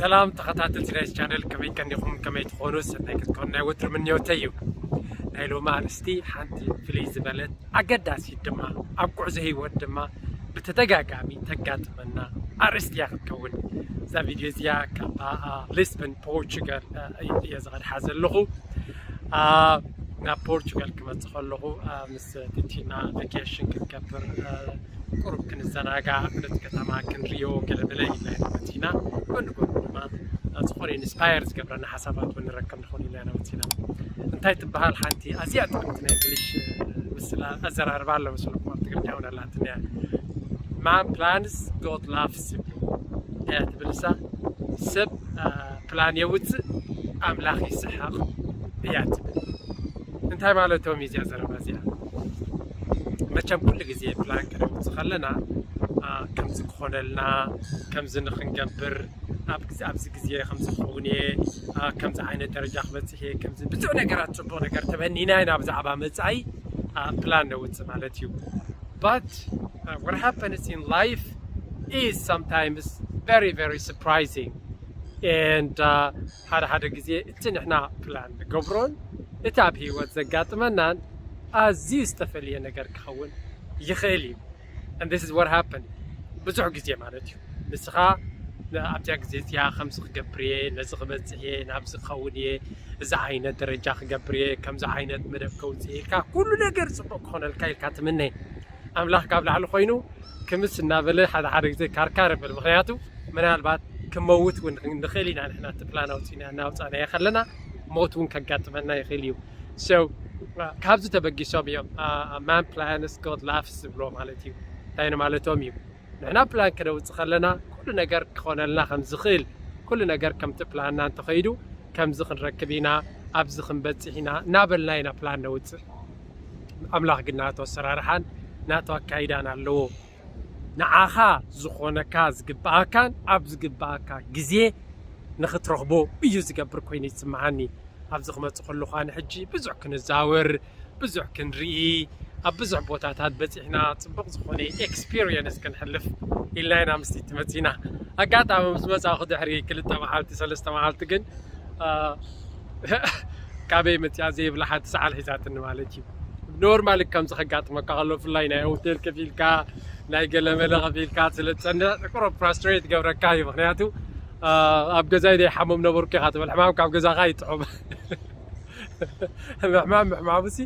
ሰላም ተኸታተልቲ ናይዚ ቻነል፣ ከመይ ቀኒኹም? ከመይ ትኾኑ? ሰናይ ክትኮኑ ናይ ወትሩ ምንዮተይ እዩ። ናይ ሎሚ ኣርእስቲ ሓንቲ ፍልይ ዝበለት ኣገዳሲት ድማ ኣብ ጉዕዞ ህይወት ድማ ብተደጋጋሚ ተጋጥመና ኣርእስቲ እያ ክትከውን። እዛ ቪድዮ እዚኣ ካብ ሊስበን ፖርቹጋል እየ ዝቐድሓ ዘለኹ። ናብ ፖርቹጋል ክመፅእ ከለኹ ምስ ቲቲና ቫኬሽን ክንገብር፣ ቁሩብ ክንዘናጋዕ፣ ነቲ ከተማ ክንሪኦ ገለ መለ ኢልና ኢና መፂና። ጎኒ ጎኒ ድማ ዝኾነ ኢንስፓየር ዝገብረና ሓሳባት እውን ንረከብ ንኾን ኢልና ኢና መፂና። እንታይ ትበሃል ሓንቲ ኣዝያ ጥዕምቲ ናይ እንግሊሽ ምስላ ኣዘራርባ ኣለ መስለኩም? ኣብ ትግርኛ እውን ኣላትኒ እያ። ማን ፕላንስ፣ ጎድ ላፍስ ይብሉ እያ ትብል እሳ። ሰብ ፕላን የውፅእ፣ ኣምላኽ ይስሓቕ እያ ትብል። እንታይ ማለቶም እዩ እዚኣ ዘረባ እዚኣ? መቸም ኩሉ ግዜ ፕላን ከነውፅእ ከለና ከምዚ ክኾነልና፣ ከምዚ ንክንገብር፣ ኣብዚ ግዜ ከምዚ ክኸውን እየ፣ ከምዚ ዓይነት ደረጃ ክበፅሕ እየ፣ ከምዚ ብዙሕ ነገራት፣ ፅቡቕ ነገር ተመኒና ኢና ብዛዕባ መፃኢ ፕላን ነውፅእ ማለት እዩ። But what happens in life is sometimes very, very surprising. And ሓደ ሓደ ግዜ እቲ ንሕና ፕላን ንገብሮን እቲ ኣብ ህይወት ዘጋጥመናን ኣዝዩ ዝተፈለየ ነገር ክኸውን ይኽእል እዩ። And this is what happened ብዙሕ ግዜ ማለት እዩ። ንስኻ ኣብዚኣ ግዜ እዚኣ ከምዚ ክገብር እየ፣ ነዚ ክበፅሕ እየ፣ ናብዚ ክኸውን እየ፣ እዚ ዓይነት ደረጃ ክገብር እየ፣ ከምዚ ዓይነት መደብ ከውፅእ እየ ኢልካ ኩሉ ነገር ፅቡቕ ክኾነልካ ኢልካ ትምነ። ኣምላኽ ካብ ላዕሊ ኮይኑ ክምስ እናበለ ሓደ ሓደ ግዜ ካርካር ይብል። ምኽንያቱ ምናልባት ክመውት እውን ንኽእል ኢና ንሕና እቲ ፕላን ኣውፂና እናውፃእናዮ ከለና ሞት እውን ከጋጥመና ይኽእል እዩ። So ካብዚ ተበጊሶም እዮም ማን ፕላንስ ጎድ ላፍስ ዝብሎ ማለት እዩ። እንታይ ንማለቶም እዩ? ንሕና ፕላን ክነውፅእ ከለና ኩሉ ነገር ክኾነልና ከም ዝኽእል፣ ኩሉ ነገር ከምቲ ፕላንና እንተኸይዱ ከምዚ ክንረክብ ኢና፣ ኣብዚ ክንበፅሕ ኢና እናበልና ኢና ፕላን ነውፅእ። ኣምላኽ ግን ናቱ ኣሰራርሓን ናቱ ኣካይዳን ኣለዎ። ንዓኻ ዝኾነካ ዝግብኣካን ኣብ ዝግብኣካ ግዜ ንኽትረኽቦ እዩ ዝገብር ኮይኑ ይስምዓኒ። ኣብዚ ክመፅእ ከለኹ ኣነ ሕጂ ብዙሕ ክንዛወር፣ ብዙሕ ክንርኢ፣ ኣብ ብዙሕ ቦታታት በፂሕና ፅቡቕ ዝኾነ ኤክስፒሪየንስ ክንሕልፍ ኢልና ኢና ምስቲ ትመፂና። ኣጋጣሚ ምስ መፃኹ ድሕሪ ክልተ መዓልቲ ሰለስተ መዓልቲ ግን ካበይ መፅያ ዘይብላ ሓንቲ ሰዓል ሒዛትኒ ማለት እዩ። ኖርማል ከምዚ ከጋጥመካ ከሎ ብፍላይ ናይ ሆቴል ከፊልካ ናይ ገለመለ ከፊልካ ስለ ትፀንሕ ቁሩብ ፍራስትሬት ገብረካ እዩ። ምክንያቱ ኣብ ገዛይ ዘይሓሞም ነበርኩ ኢኻ ትብል። ሕማም ካብ ገዛኻ ይጥዑም። ሕማም ምሕማሙሲ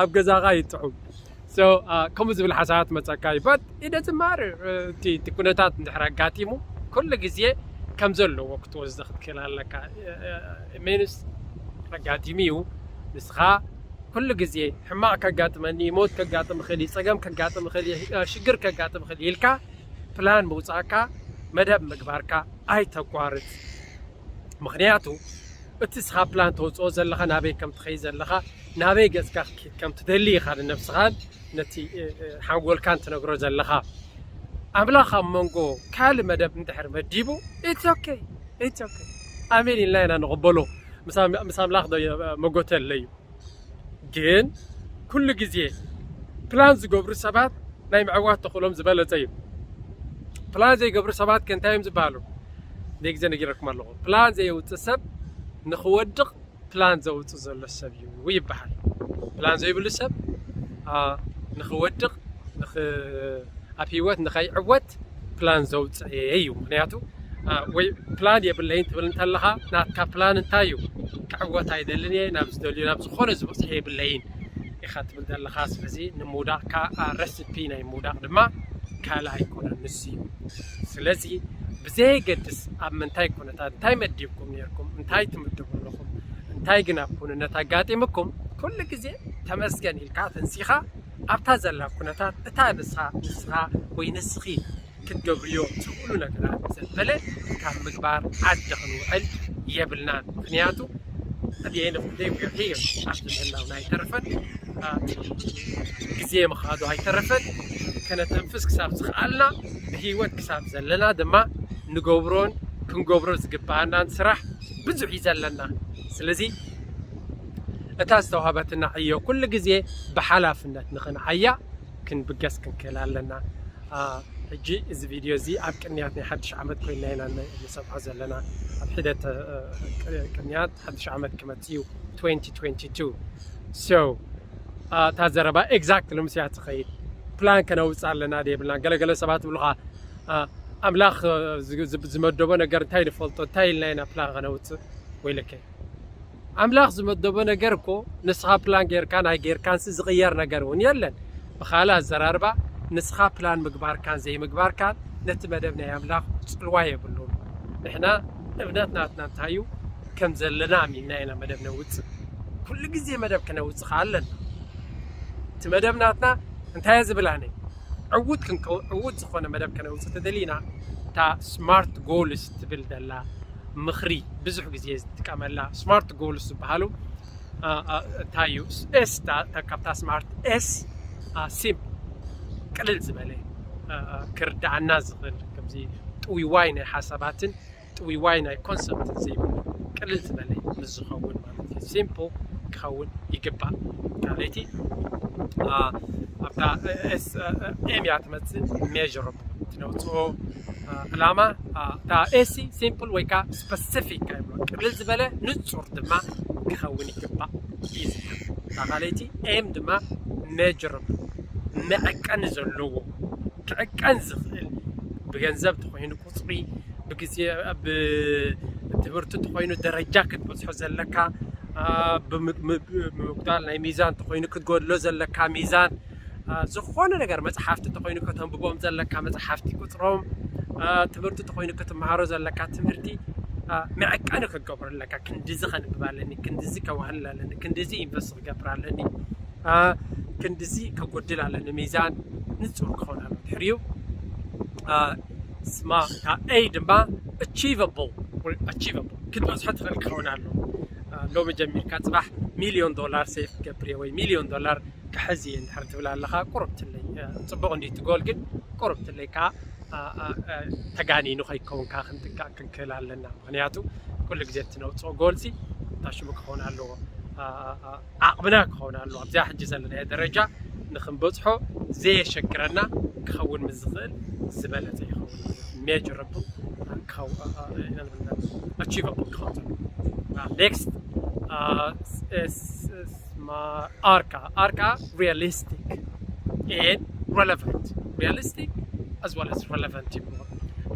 ኣብ ገዛኻ ይጥዑም። So ከምኡ ዝብል ሓሳባት መፀካ እዩ። But it doesn't matter። እቲ ኩነታት እንድሕር ኣጋጢሙ ኩሉ ግዜ ከም ዘለዎ ክትወስዶ ክትክእል ኣለካ። ሜንስ ኣጋጢሙ እዩ። ንስኻ ኩሉ ግዜ ሕማቕ ከጋጥመኒ፣ ሞት ከጋጥም ይኽእል እዩ፣ ፀገም ከጋጥም ይኽእል እዩ፣ ሽግር ከጋጥም ይኽእል እዩ ኢልካ ፕላን ምውፃእካ፣ መደብ ምግባርካ ኣይተቋርፅ። ምኽንያቱ እቲ ስኻ ፕላን ተውፅኦ ዘለኻ፣ ናበይ ከም ትኸይ ዘለኻ፣ ናበይ ገፅካ ክትኪድ ከም ትደሊ ኢኻ ንነብስኻን ነቲ ሓንጎልካን ትነግሮ ዘለኻ። ኣምላኽ ኣብ መንጎ ካልእ መደብ እንድሕር መዲቡ it's okay። It's okay። ኣሜን ኢልና ኢና ንቕበሎ። ምስ ኣምላኽ ዶ መጎተለ እዩ? ግን ኩሉ ግዜ ፕላን ዝገብሩ ሰባት ናይ ምዕዋት ተኽእሎም ዝበለፀ እዩ። ፕላን ዘይገብሩ ሰባት ከ እንታይ እዮም ዝበሃሉ? ናይ ግዜ ነጊረኩም ኣለኹ። ፕላን ዘየውፅእ ሰብ ንኽወድቕ ፕላን ዘውፅእ ዘሎ ሰብ እዩ ይበሃል። ፕላን ዘይብሉ ሰብ ንኽወድቕ ኣብ ህይወት ንኸይዕወት ፕላን ዘውፅእ እዩ። ምክንያቱ ወይ ፕላን የብለይን ትብል እንተለኻ ናትካ ፕላን እንታይ እዩ? ክዕወት ኣይደልን እየ፣ ናብ ዝደልዩ ናብ ዝኾነ ዝበፅሕ የብለይን ኢኻ ትብል ዘለኻ። ስለዚ ንምውዳቕካ ረሲፒ ናይ ምውዳቕ ድማ ካልእ ኣይኮነን፣ ንሱ እዩ። ስለዚ ብዘየገድስ ኣብ ምንታይ ኩነታት እንታይ መዲብኩም ነርኩም፣ እንታይ ትምድቡ ኣለኹም፣ እንታይ ግን ኣብ ኩንነት ኣጋጢምኩም ኩሉ ግዜ ተመስገን ኢልካ ተንሲኻ ኣብታ ዘላ ኩነታት እታ ንስኻ ንስኻ ወይ ንስኺ ክትገብርዮ ትኽእሉ ነገራት ዘበለ ካብ ምግባር ዓዲ ክንውዕል የብልናን። ምክንያቱ at the end of the day we are here። ኣብዚ ምህላውና ኣይተረፈን፣ ግዜ ምኻዱ ኣይተረፈን። ከነተንፍስ ክሳብ ዝኽኣልና፣ ብህይወት ክሳብ ዘለና ድማ ንገብሮን ክንገብሮ ዝግባኣናን ስራሕ ብዙሕ እዩ ዘለና። ስለዚ እታ ዝተዋህበትና ዕዮ ኩሉ ግዜ ብሓላፍነት ንኽንዓያ ክንብገስ ክንክእል ኣለና። ሕጂ እዚ ቪድዮ እዚ ኣብ ቅንያት ናይ ሓድሽ ዓመት ኮይና ኢና ን- ንሰምዖ ዘለና። ኣብ ሒደት እ፣ ቅ- ቅንያት ሓድሽ ዓመት ክመጽእ እዩ፣ twenty twenty-two። So እታ ዘረባ exactly ምስያ ትኸይድ። ፕላን ከነውፅእ ኣለና ዶ የብልና? ገለገለ ሰባት ይብሉኻ፣ እ፣ ኣምላኽ እ፣ ዝ- ዝ- ዝመደቦ ነገር እንታይ ንፈልጦ፣ እንታይ ኢልና ኢና ፕላን ከነውፅእ? ወይለከ፣ ኣምላኽ ዝመደቦ ነገር እኮ ንስኻ ፕላን ጌርካን ኣይጌርካንሲ ዝቕየር ነገር እውን የለን። ብኻልእ ኣዘራርባ፣ ንስኻ ፕላን ምግባርካን ዘይምግባርካን ነቲ መደብ ናይ ኣምላኽ ጽልዋ የብሉን። ንሕና እምነት ናትና እንታይ እዩ? ከም ዘለና ኣሚንና ኢና መደብ ነውጽእ። ኩሉ ግዜ መደብ ከነውጽእ ከኣ ኣለና። እቲ መደብ ናትና እንታይ እየ ዝብል ኣነ? ዕዉት ክንከውን፣ ዕዉት ዝኾነ መደብ ከነውጽእ ተደሊና፣ እታ ስማርት ጎልስ ትብል ዘላ ምኽሪ ብዙሕ ግዜ ዝጥቀመላ። ስማርት ጎልስ ዝበሃሉ እ፣ እ፣ እንታይ እዩ? ኤስ ታ- ታ- ካብታ ስማርት ኤስ፣ እ፣ ሲምፕል፣ ቅልል ዝበለ፣ እ፣ እ፣ ክርዳኣና ዝኽእል፣ ከምዚ ጥውይዋይ ናይ ሓሳባትን ጥውይዋይ ናይ ኮንሰፕትን ዘይብሉ፣ ቅልል ዝበለ ምስ ዝኸውን ማለት እዩ። ሲምፕል ክኸውን ይግባእ። ካልኣይቲ፣ እ፣ ኣብታ ኤስ፣ እ፣ እ፣ ኤም እያ ትመጽእ፣ ሜዥረብል፣ እቲ ነውጽኦ እ፣ ዕላማ፣ እ፣ እታ ኤሲ ሲምፕል ወይ ከዓ ስፐሲፊክ ኣይብሎ፣ ቅልል ዝበለ ንጹር ድማ ክኸውን ይግባእ እዩ ዝብል። እታ ካልኣይቲ ኤም ድማ ሜጀረብል፣ መዐቀኒ ዘለዎ፣ ክዕቀን ዝኽእል፣ ብገንዘብ ተኾይኑ ቁጽሪ፣ ብግዜ፣ ብትምህርቲ ተኾይኑ ደረጃ ክትበጽሖ ዘለካ፣ እ፣ ብምግ- ም- ብምጉዳል ናይ ሚዛን ተኾይኑ ክትጎድሎ ዘለካ ሚዛን፣ እ፣ ዝኾነ ነገር፣ መጽሓፍቲ ተኾይኑ ከተንብቦም ዘለካ መጽሓፍቲ ቁጽሮም፣ እ፣ ትምህርቲ ተኾይኑ ክትመሃሮ ዘለካ ትምህርቲ፣ እ፣ መዐቀኒ ክትገብሮ ኣለካ። ክንድዚ ከንብብ ኣለኒ፣ ክንድዚ ከዋህልል ኣለኒ፣ ክንድዚ ኢንቨስት ክገብር ኣለኒ፣ እ፣ ክንድዚ ከጎድል ኣለኒ፣ ሚዛን ንጹር ክኸውን ኣለዎ። ድሕሪኡ፣ እ፣ ስማ፣ እታ ኤ ድማ ኣቺቨብል፣ ኣቺቨብል ክትበጽሖ ትኽእል ክኸውን ኣለዎ። እ፣ ሎሚ ጀሚርካ ጽባሕ ሚልዮን ዶላር ሴፍ ክገብር እየ ወይ ሚልዮን ዶላር ክሕዝ እየ እንድሕር ትብል ኣለኻ፣ ቁርብትለይ፣ እ፣ ጽቡቕ እንዲ ትጎል፣ ግን ቁርብትለይ ከኣ፣ እ፣ እ፣ እ፣ ተጋኒኑ ከይከውንካ ክንጥንቀቕ ክንክእል ኣለና። ምኽንያቱ ኩሉ ግዜ እቲ ነውጽኦ ጎልሲ ታሽሙ ክኸውን ኣለዎ። እ፣ እ፣ እ፣ ዓቕምና ክኸውን ኣለዎ። ኣብዚኣ ሕጂ ዘለናዮ ደረጃ ንኽንበጽሖ ዘየሸግረና ክኸውን ምስ ዝኽእል ዝበለጸ ይኸውን። ሜጀረብል ክኸው-፣ እ፣ እ፣ ኢና ንብል፣ ኣቺቨብል ክኸውን። እ፣ ኔክስት፣ እ፣ ስ-፣ ስ-፣ ማ-፣ ኣርካ፣ ኣርካ ሪያሊስቲክ ኤን ረለቨንት። ሪያሊስቲክ ኣዝ ዋል ኣዝ ረለቨንት ይብልዎ።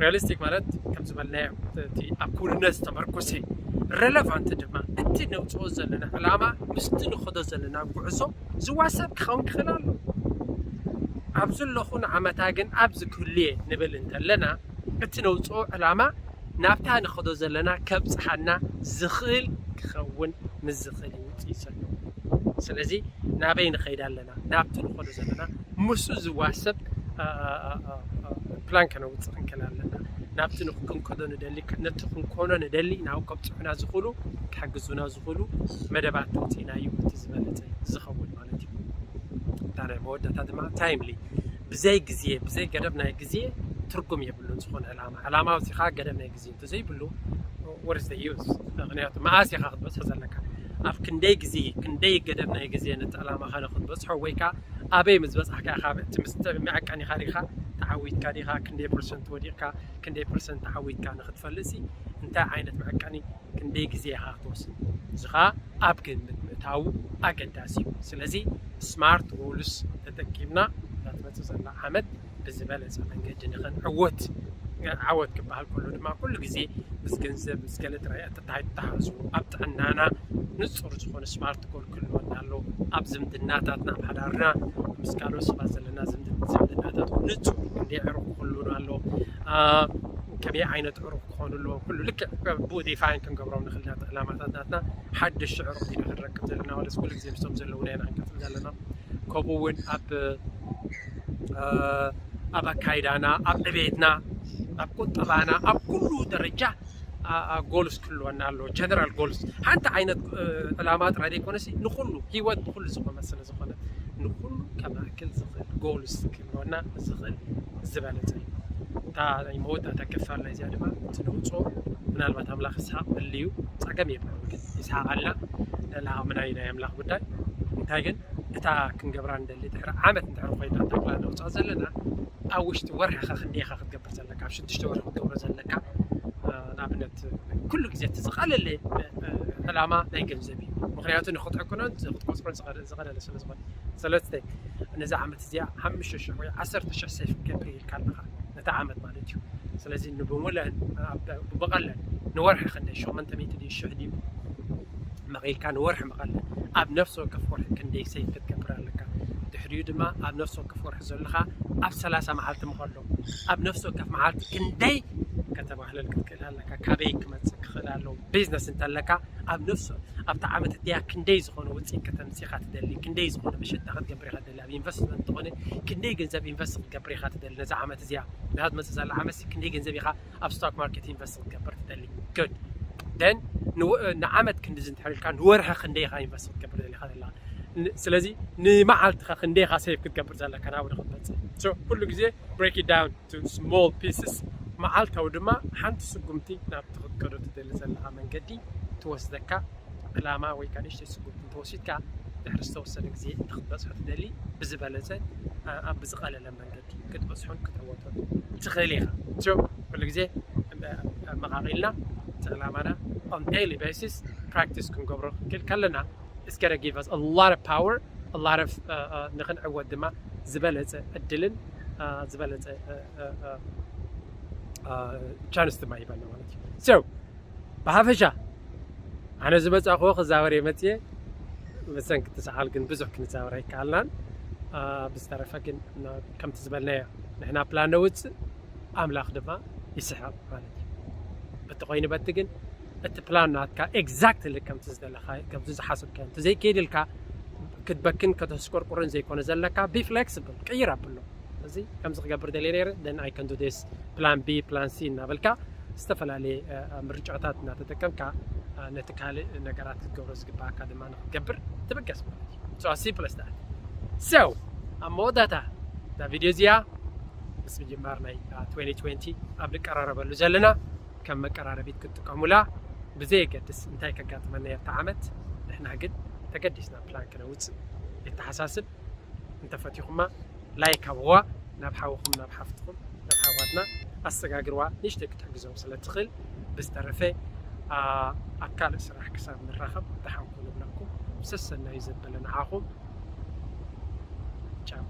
ሪያሊስቲክ ማለት ከም ዝበልናዮ እቲ ኣብ ክውንነት ዝተመርኮሰ፣ ረለቫንት ድማ እቲ ነውፅኦ ዘለና ዕላማ ምስቲ ንኸዶ ዘለና ጉዕዞ ዝዋሰብ ክኸውን ክኽእል ኣሎ። ኣብ ዘለኹ ንዓመታ ግን ኣብዚ ክህሉ እየ ንብል እንተለና፣ እቲ ነውፅኦ ዕላማ ናብታ ንኸዶ ዘለና ከብፅሓና ዝኽእል ክኸውን ምስ ዝኽእል እዩ ውፅኢት ዘሎ። ስለዚ ናበይ ንኸይድ ኣለና? ናብቲ ንኸዶ ዘለና ምስኡ ዝዋሰብ፣ እ፣ እ፣ እ፣ እ፣ ፕላን ከነውፅእ ክንክእል ኣለና። ናብቲ ንክ-፣ ክንከዶ ንደሊ፣ ነቲ ክንኮኖ ንደሊ ናብኡ ከብፅሑና ዝኽእሉ፣ ክሕግዙና ዝኽእሉ መደባት ተውፅኢና እዩ እቲ ዝበለፀ ዝኸውን ማለት እዩ። እታ ናይ መወዳእታ ድማ ታይምሊ፣ ብዘይ ግዜ፣ ብዘይ ገደብ ናይ ግዜ ትርጉም የብሉን ዝኾነ ዕላማ። ዕላማ ኣውፂኻ ገደብ ናይ ግዜ እንተዘይብሉ፣ what is the use? ምኽንያቱ መኣስ ኢኻ ክትበፅሖ ዘለካ? ኣብ ክንደይ ግዜ፣ ክንደይ ገደብ ናይ ግዜ ነቲ ዕላማኻ ንክትበፅሖ፣ ወይ ከዓ ኣበይ ምስ በፃሕካ ኢኻ፣ እቲ ምስ መዐቀኒኻ ዲኻ ተዓዊትካ ዲኻ፣ ክንደይ ፐርሰንት ወዲቕካ፣ ክንደይ ፐርሰንት ተዓዊትካ ንክትፈልጥሲ እንታይ ዓይነት መዐቀኒ፣ ክንደይ ግዜ ኢኻ ክትወስድ? እዚ ኸዓ ኣብ ግምት ምእታዉ ኣገዳሲ እዩ። ስለዚ ስማርት ጎልስ ተጠቂምና እዛ ትመፅእ ዘላ ዓመት ብዝበለፀ መንገዲ ንኽንዕወት፣ ዓወት ክበሃል ከሎ ድማ ኩሉ ግዜ ምስ ገንዘብ፣ ምስ ገለ ጥራይ ኣተተሓ-፣ ተተሓሕዙ፣ ኣብ ጥዕናና ንጹር ዝኾነ ስማርት ጎል ክህልወና ኣሎ። ኣብ ዝምድናታትና፣ ኣብ ሓዳርና፣ ምስ ካልኦት ሰባት ዘለና ዝምድ-፣ ዝምድናታት ንጹር፣ ክንደይ ዕሩኽ ክህልወና ኣሎ፣ አ፣ ከመይ ዓይነት ዕሩኽ ክኾኑ ኣለዎም፣ ኩሉ ልክዕ ብኡ ዲፋይን ክንገብሮም ንኽእል ኢና። ዕላማታት ናትና ሓድሽ ዕሩኽ ዲና ክንረክብ ዘለና፣ ዋላስ ኩሉ ግዜ ምስቶም ዘለዉና ኢና ክንቀጽል ዘለና። ከምኡ እውን ኣብ፣ እ፣ ኣብ ኣካይዳና፣ ኣብ ዕቤትና፣ ኣብ ቁጠባና፣ ኣብ ኩሉ ደረጃ፣ ኣ፣ ኣ፣ ጎልስ ክህልወና ኣለዎ። ጀነራል ጎልስ፣ ሓንቲ ዓይነት፣ እ፣ ዕላማ ጥራይ ዘይኮነሲ፣ ንኹሉ፣ ህይወት ንኹሉ ዝቖመ ስለ ዝኾነ፣ ንኹሉ ከማእክል ዝኽእል ጎልስ ክህልወና ዝኽእል ዝበለጸ እዩ። እታ ናይ መወዳእታ ክፋል ናይዚኣ ድማ፣ እቲ ነውጽኦ፣ ምናልባት ኣምላኽ ይስሓቕ ህልዩ፣ ጸገም የብሉን፣ ግን ይስሓቕ ኣላ፣ ልዕሊ ዓቕምና እዩ ናይ ኣምላኽ ጉዳይ። እንታይ ግን እታ ክንገብራ ንደሊ ድሕሪ ዓመት እንድሕር ኮይና እታ ፕላን ነውፃእ ዘለና ኣብ ውሽጢ ወርሒ ኸ ክንደይ ኢኻ ክትገብር ዘለካ? ኣብ ሽዱሽተ ወርሒ ክትገብሮ ዘለካ ንኣብነት ኩሉ ግዜ እቲ ዝቐለለ ዕላማ ናይ ገንዘብ እዩ። ምክንያቱ ንክትዕቅኖን ክትቆፅሮን ዝቐለለ ስለ ዝኾነ ስለዝተ ነዚ ዓመት እዚኣ ሓሙሽተ ሽሕ ወይ ዓሰርተ ሽሕ ሴፍ ክትገብር ኢልካ ኣለኻ ነቲ ዓመት ማለት እዩ። ስለዚ ንብሙለን ብቐለን ንወርሒ ክንደይ ሸሞንተ ሚእቲ ድዩ ሽሕ ድዩ መቒልካ ንወርሒ መቐለ ኣብ ነፍሲ ወከፍ ወርሒ ክንደይ ሴፍ ክትገብር ኣለካ። ድሕሪኡ ድማ ኣብ ነፍሲ ወከፍ ወርሒ ዘለካ ኣብ ሰላሳ መዓልቲ ምኸሎ ኣብ ነፍሲ ወከፍ መዓልቲ ክንደይ ከተባህለል ክትክእል ኣለካ። ካበይ ክመፅእ ክኽእል ኣለዎ። ቢዝነስ እንተለካ ኣብ ነፍሲ ኣብቲ ዓመት እቲኣ ክንደይ ዝኾነ ውፅኢት ከተምፅእ ኢኻ ትደሊ፣ ክንደይ ዝኾነ መሸጣ ክትገብር ኢኻ ትደሊ፣ ኣብ ኢንቨስትመንት ዝኾነ ክንደይ ገንዘብ ኢንቨስት ክትገብር ኢኻ ትደሊ ነዚ ዓመት እዚኣ። ነዛ ትመፅእ ዘላ ዓመት ክንደይ ገንዘብ ኢኻ ኣብ ስቶክ ማርኬት ኢንቨስት ክትገብር ትደሊ። ጉድ ደን ንዓመት ክንዲ ዝንትሕር ኢልካ ንወርሒ ክንደይ ኢኻ ኢንቨስት ክትገብር ደሊኻ ዘላ። ስለዚ ንመዓልትኻ ክንደይ ኢኻ ሴፍ ክትገብር ዘለካ ናብኡ ንክትመፅእ ኩሉ ግዜ break it down to small pieces። መዓልታዊ ድማ ሓንቲ ስጉምቲ ናብቲ ክትከዶ ትደሊ ዘለኻ መንገዲ ትወስደካ። ዕላማ ወይ ከዓ ንእሽተይ ስጉምቲ እንተወሲድካ ድሕሪ ዝተወሰነ ግዜ እቲ ክትበፅሖ ትደሊ ብዝበለፀ ኣብ ብዝቐለለ መንገዲ ክትበፅሖን ክትዕወቶን ትኽእል ኢኻ። ኩሉ ግዜ መቓቒልና እቲ ዕላማና on daily basis ፕራክቲስ ክንገብሮ ክንክእል ከለና it's gonna give us a lot of power, a lot of ንክንዕወት ድማ ዝበለፀ ዕድልን ዝበለፀ ቻንስ ድማ ይበና ማለት እዩ። So ብሓፈሻ ኣነ ዝመፃእክዎ ክዛወር እየ መፅየ። መሰን ክትሰዓል ግን ብዙሕ ክንዛወር ኣይከኣልናን። ብዝተረፈ ግን ከምቲ ዝበልናዮ ንሕና ፕላን ነውፅእ ኣምላኽ ድማ ይስሕቕ ማለት እዩ። በቲ ኮይኑ በቲ ግን እቲ ፕላን ናትካ ኤግዛክትሊ ከምቲ ዝደለኻ ከምቲ ዝሓሰብካ እንተዘይከይድልካ ክትበክን ከተስቆርቁርን ዘይኮነ ዘለካ be flexible ቅይር ኣብሎ። እዚ ከምዚ ክገብር ደልየ ነይረ then I can do this plan B plan C እናበልካ ዝተፈላለየ ምርጫታት እናተጠቀምካ ነቲ ካልእ ነገራት ክትገብሮ ዝግባኣካ ድማ ንክትገብር ትብገስ ማለት እዩ። So simple as that። So ኣብ መወዳእታ እዛ ቪድዮ እዚኣ ምስ ምጅማር ናይ twenty twenty ኣብ ንቀራረበሉ ዘለና ከም መቀራረቢት ክትጥቀሙላ ብዘየገድስ እንታይ ከጋጥመና ኣብቲ ዓመት ንሕና ግን ተገዲስና ፕላን ክነውፅእ የተሓሳስብ። እንተፈቲኹማ ላይክ ሃብዋ ናብ ሓውኹም ናብ ሓፍትኹም ናብ ሓዋትና ኣሰጋግርዋ ንእሽተይ ክትሕግዞም ስለ ትኽእል። ብዝተረፈ ኣብ ካልእ ስራሕ ክሳብ ንራኸብ ደሓን ኩኑ እብለኩም። ሰሰናዩ ዘበለ ንዓኹም። ቻው።